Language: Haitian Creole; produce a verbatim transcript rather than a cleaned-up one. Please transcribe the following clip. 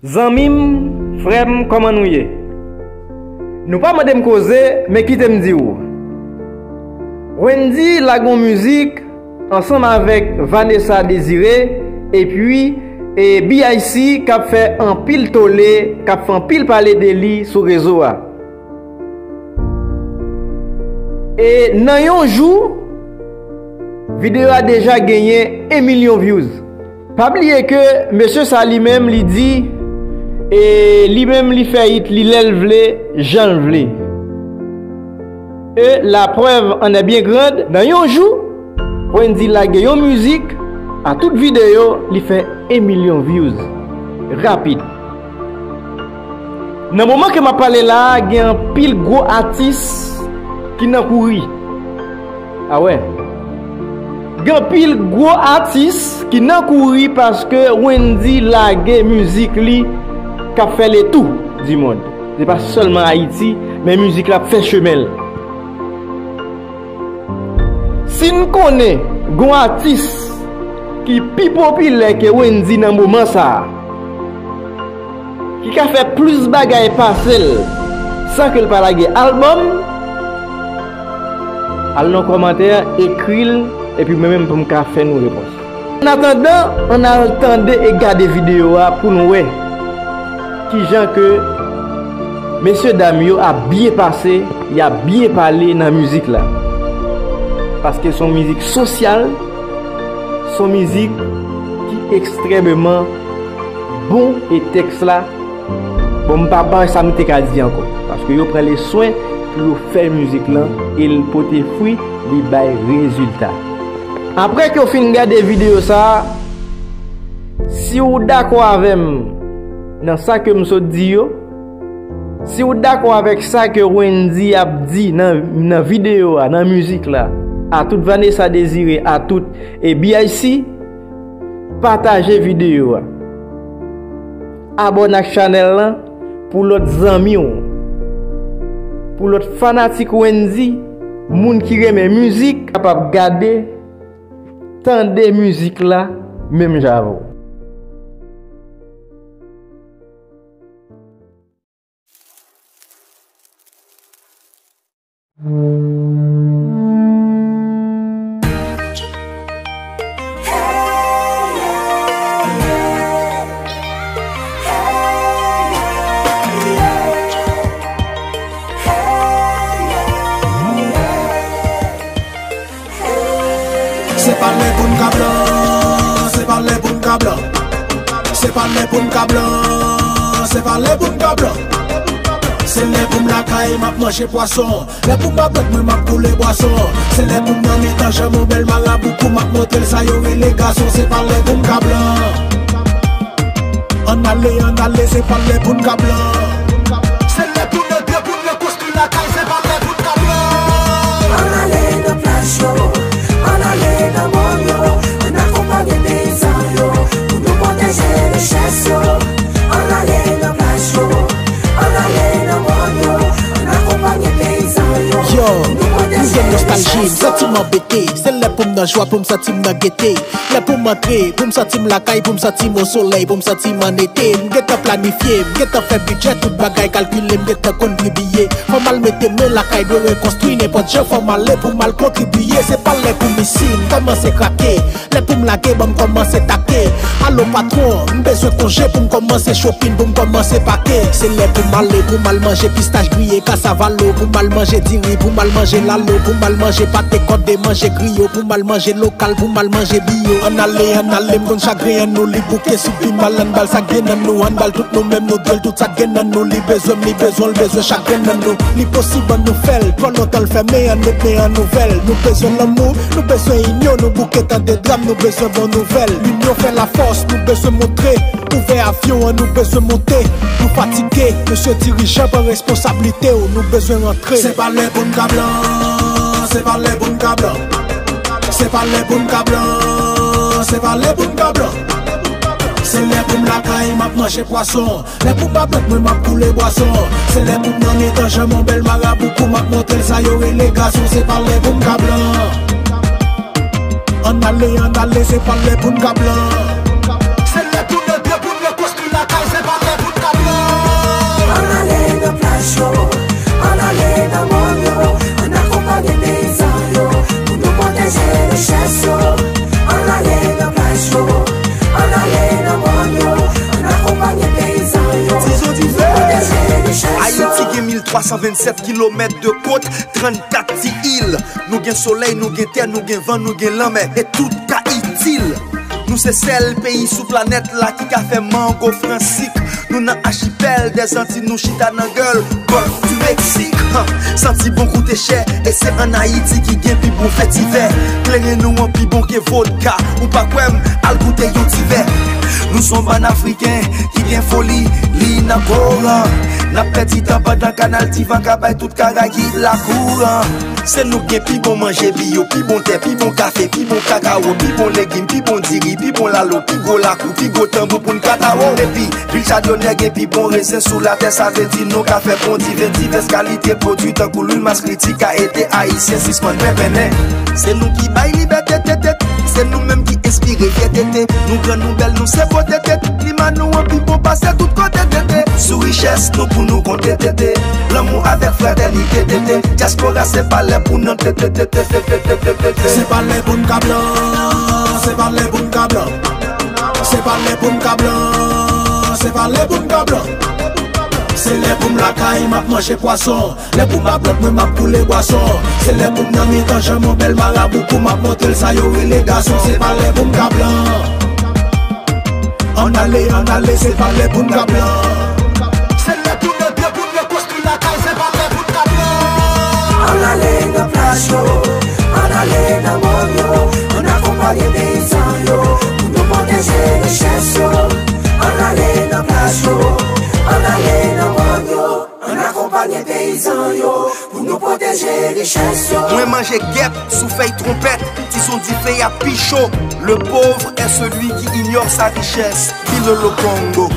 Zanmi m, frè m, kòman nou ye? Nou pa mande m koze, men kite m di w. Wendy lage yon mizik ansanm avèk Vanessa Désiré, epi, e, B I C k ap fè anpil tole, k ap fè anpil pale de li sou rezo a. E nan yon jou, videyo a deja genyen en milyon views. Pa bliye ke mesye sa li menm li di, e li menm li fè hit li lè l vle, jan l vle. E la preuve en est bien grande, nan yon jou, Wendy lage yon mizik, a tout videyo, li fè en milyon views. Rapid. Nan moman ke m ap pale la a, gen anpil gwo atis ki nan kouri. A wè. Gen anpil gwo atis ki nan kouri paske Wendy lage mizik li k ap fè le tour du monde. Se pa sèlman Ayiti, men mizik la ap fè chemen l. Si n konnen gen yon atis ki pi popilè ke Wendy nan moman sa a, ki ka fè plis bagay pase l san ke l pa lage album, al nan kòmantè, ekri l, epi mwen menm pou m ka fè nou repons. Annatandan, ann al tande e gade videyo a pou n wè kijan ke mesye dam yo ap byen pase, y ap byen pale nan mizik la. Paske se yon mizik sosyal, se yon mizik ki ekstrèmeman bon e tèks la, bon, m pa bay sa m te ka di ankò. Paske yo pran le swen pou yo fè mizik lan e l pote fwi, li bay rezilta. Apre ke w fin gade videyo sa a, si w dakò avè m nan sa ke m sot di yo, si w dakò avèk sa ke Wendy ap di nan, nan videyo a, nan mizik la, a tout Vanessa Désiré, a tout, e, B I C, pataje videyo a. Abòne ak chanèl lan pou lòt zanmi w, pou lòt fanatik Wendy, moun ki renmen mizik, kapab gade, tande mizik la menm jan avè w. Se pa lè pou n ka blan, se pa lè pou n ka blan. Se pa lè pou n ka blan, se pa lè pou n ka blan. Se lè pou m lakay, m ap manje pwason. Lè pou m pa bwè, mwen m ap koule bwason. Se lè pou m nan mitan janm yon bèl marabou pou m ap montre l sa yo rele gason. Se pa lè pou m ka blan. Ann ale, ann ale, se pa lè pou n ka blan. Se lè pou n antre, pou n rekonstwi lakay, se pa lè pou n ka blan. Ann ale nan plaj yo, ann ale nan mòn yo, ann akonpanye peyizan yo, pou nou pwoteje richès yo. Ann ale nan plaj yo, ann ale nan mòn yo, ann akonpanye peyizan yo, pou nou pwoteje richès yo. Yo, m gen nostalji, m santi m anbete. Se lè pou m nan jwa, pou m santi m nan gete. Lè pou m antre, pou m santi m lakay, pou m santi m osolèy, pou m santi m an ete. M gentan planifye, m gentan fè bidjè, tout bagay kalkile, m gentan konn pri biye. Fò m al mete men lakay, dwe rekonstwi nenpòt jan, fò m ale pou m al kontribiye. Se pa lè pou m isi, m kòmanse krake. Lè pou m lage, ban m kòmanse take. Alo patwon, m bezwen konje pou m kòmanse shopping, pou m kòmanse pake. Se lè pou m ale, pou m al manje pistach griye, kasav alo, pou m al manje diri, pou m al manje lalo, pou m al manje pate kòde, manje griyo, pou m al manje lokal, pou m al manje biyo. Ann ale, ann ale, m konn chagren an nou, li bouke sou pi mal, ann ba l sa k gen nan nou, ann ba l tout nou menm, nou dwe l tout sa k gen nan nou, li bezwen m, li bezwen l, bezwen chak grenn nan nou. Li posib, ann nou fè l, twò lontan l fèmen, ann met men an nouvèl. Nou bezwen lanmou, nou bezwen inyon, nou bouke tande dram, nou bezwen bon nouvèl. Linyon fè lafòs, nou bezwen montre. Ouvè avyon an, nou bezwen monte. Nou fatige, mesye dirijan, pran responsablite w, nou bezwen rantre. Se pa lè pou n ka blan, se pa lè pou n ka blan. Se pa lè pou n ka blan, se pa lè pou n ka blan. Se lè pou m lakay, m ap manje pwason. Lè pou m pa bwè, mwen m ap koule bwason. Se lè pou m nan mitan janm yon bèl marabou pou m ap montre l sa yo rele gason. Se pa lè pou m ka blan. Ann ale, ann ale, se pa lè pou n ka blan. Se lè pou n antre, pou n rekonstwi lakay, se pa lè A san vennsèt kilomèt de kot, trannkat ti il. Nou gen solèy, nou gen tè, nou gen van, nou gen lanmè, e tout ka itil. Nou se sèl peyi sou planèt la ki ka fè mango fransik. Nou nan achipèl dèzanti, nou chita nan gèl Golf du Mexique. Santi bon koute chè, e se ann Ayiti ki gen pi bon vetivè. Kleren nou an pi bon ke vodka, ou pa kwè m, al goute yon ti vè. Nou se yon bann Afriken ki gen foli, li nan kouran. N ap pèdi tan pandan kanal Divan ka bay tout Karayib la kouran. Se nou k gen pi bon manje biyo, pi bon tè, pi bon kafe, pi bon kakawo, pi bon legim, pi bon diri, pi bon lalo, pi gwo lakou, pi gwo tanbou pou n katawo. Epi, vil Chadonè gen pi bon rezen sou latè, sa vle di nou ka fè bon diven, divès kalite pwodui tankou lwil mas kritik ka ede Ayisyen sispann penpennen. Se nou ki bay libète, tete, se nou menm ki enspire fyète, tete. Nou gran, nou bèl, nou se pote, tete. Klima nou an pi bon pase tout kote, tete. Sou richès nou pou nou konte, tete. Lanmou avèk fratènite, tete. Dyaspora se palè pou nou, tete, tete, tete, tete, tete. Se pa lè pou n ka blan, se pa lè pou n ka blan. Se pa lè pou n ka blan, se pa lè pou n ka blan. Se lè pou m lakay, m ap manje pwason. Lè pou m ap lòt, mwen m ap koule bwason. Se lè pou m nan mitan janm yon bèl marabou, pou m ap montre l sa yo rele gason. Se pa lè pou m ka blan. Ann ale, ann ale, se pa lè pou n ka blan. Se lè pou n leve, pou n rekonstwi lakay, se pa lè pou n ka blan. Ann ale nan plaj yo, ann ale nan mòn yo, ann akonpanye peyizan yo, pou nou pwoteje richès yo. Ann ale nan plaj yo, ann ale nan mòn yo, ann akonpanye peyizan yo, pou nou pwoteje richès yo. Mwen manje gèp sou fèy twonpèt, ti son dife a pi cho. Le pauvre est celui qui ignore sa richesse. Kilolo Kongo.